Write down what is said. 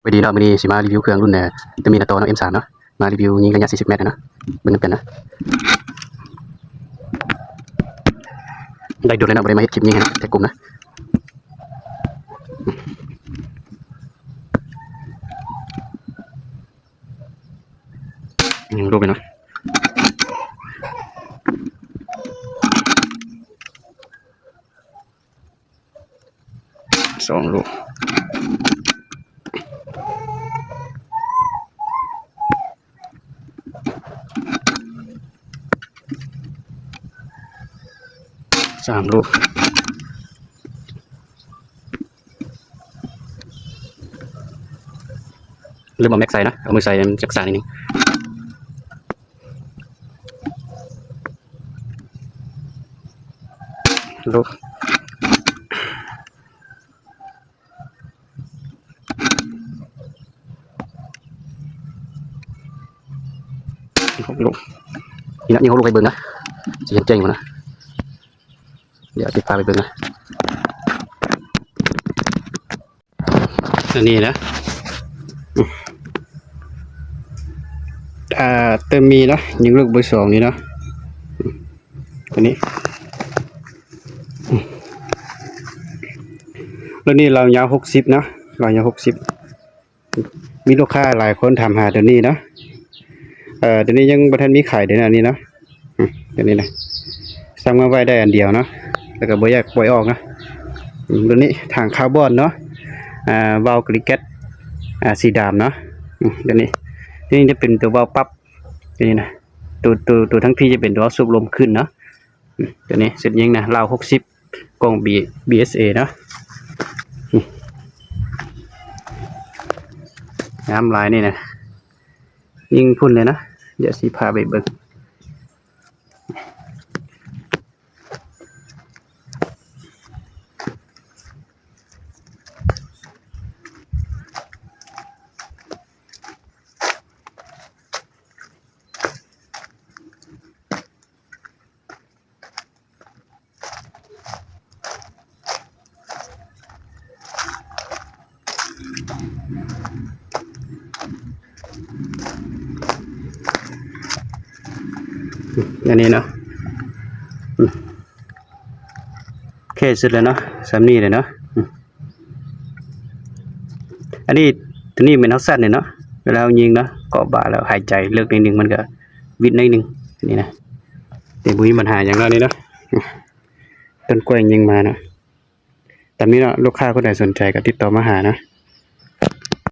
ສະບາຍດີເນາະ, ມື້ນີ້ຊິມາຣີວິວເຄື່ອງລຸ້ນ ເອີ ເຕີມີນຕໍ່ເນາະ ເອັມສາມເນາະ, ມາຣີວິວຍິງໄລຍະສີ່ສິບແມັດເນາະ, ເບິ່ງນຳກັນເນາະ. ໄດ້ດົນແລ້ວເນາະ ບໍ່ໄດ້ມາເຮັດຄລິບຍິງໃຫ້ເນາະ ແທັກກຸ່ມນະ. ຍິງລູກເລີຍເນາະ. ສອງລູກ, ສາມລູກ. ລືມເອົາແມັກໃສ່ນະ, ເອົາມືໃສ່ມັນຈັກສານິດໜຶ່ງ. ຫົກລູກ. ນີ້ນະ, ຍິງຫົກລູກໃຫ້ເບິ່ງນະ, ຊິເຫັນແຈ້ງຢູ່ນະ. ດຽວຊິພາໄປເບິ່ງນະ. ອັນນີ້ນະ ອາ ເຕີມີເນາະ, ຍິງລູກເບີສອງນີ້ເນາະ, ຕົວນີ້. ລຸ້ນນີ້ລາວຍາວຫົກສິບເນາະ, ລາວຍາວຫົກສິບ. ມີລູກຄ້າຫຼາຍຄົນຖາມຫາຕົວນີ້ເນາະ. ເອີ ຕົວນີ້ຍັງບໍ່ທັນມີຂາຍເດ້ ອັນນີ້ເນາະ. ອືມ ຕົວນີ້ນະ ສັ່ງມາໄວ້ໄດ້ອັນດຽວເນາະ, ແລ້ວກໍບໍ່ຢາກປ່ອຍອອກເນາະ. ອືມ ຕົວນີ້ຖັງຄາບອນເນາະ, ອາ ວາວກະລິແກັດ ອາ ສີດຳເນາະ. ອືມ ຕົວນີ້ ຕົວນີ້ຈະເປັນຕົວວາວປັບ ຕົວນີ້ນະ, ຕົວ ຕົວ ຕົວທັງພີ້ຈະເປັນຕົວວາວສູບລົມຂຶ້ນເນາະ. ອືມ ຕົວນີ້ເຊັດຍິງນະ ລາວຫົກສິບ ກ້ອງ ບີ ບີເອສເອ ເນາະ. ອືມ ງາມຫຼາຍນີ້ນະ, ຍິງພຸ້ນເລີຍນະ, ດຽວຊິພາໄປເບິ່ງ. ອັນນີ້ເນາະ ອືມ ໂອເຄ ສຸດແລ້ວເນາະ, ສ່ຳນີ້ແຫຼະເນາະ. ອືມ ອັນນີ້ ຕົວນີ້ແມ່ນເຮົາສັ່ນເດເນາະ, ເວລາເຮົາຍິງເນາະ ເກາະບ່າແລ້ວຫາຍໃຈເລິກໜ້ອຍໜຶ່ງ ມັນກະວິດໜ້ອຍໜຶ່ງ ນີ້ນະ. ແຕ່ບໍ່ມີບັນຫາຫຍັງແລ້ວນີ້ເນາະ, ອືມ ຕົ້ນກ້ວຍຍິງມາເນາະ. ຕາມນີ້ເນາະ, ລູກຄ້າຄົນໃດສົນໃຈກໍຕິດຕໍ່ມາຫາເນາະ.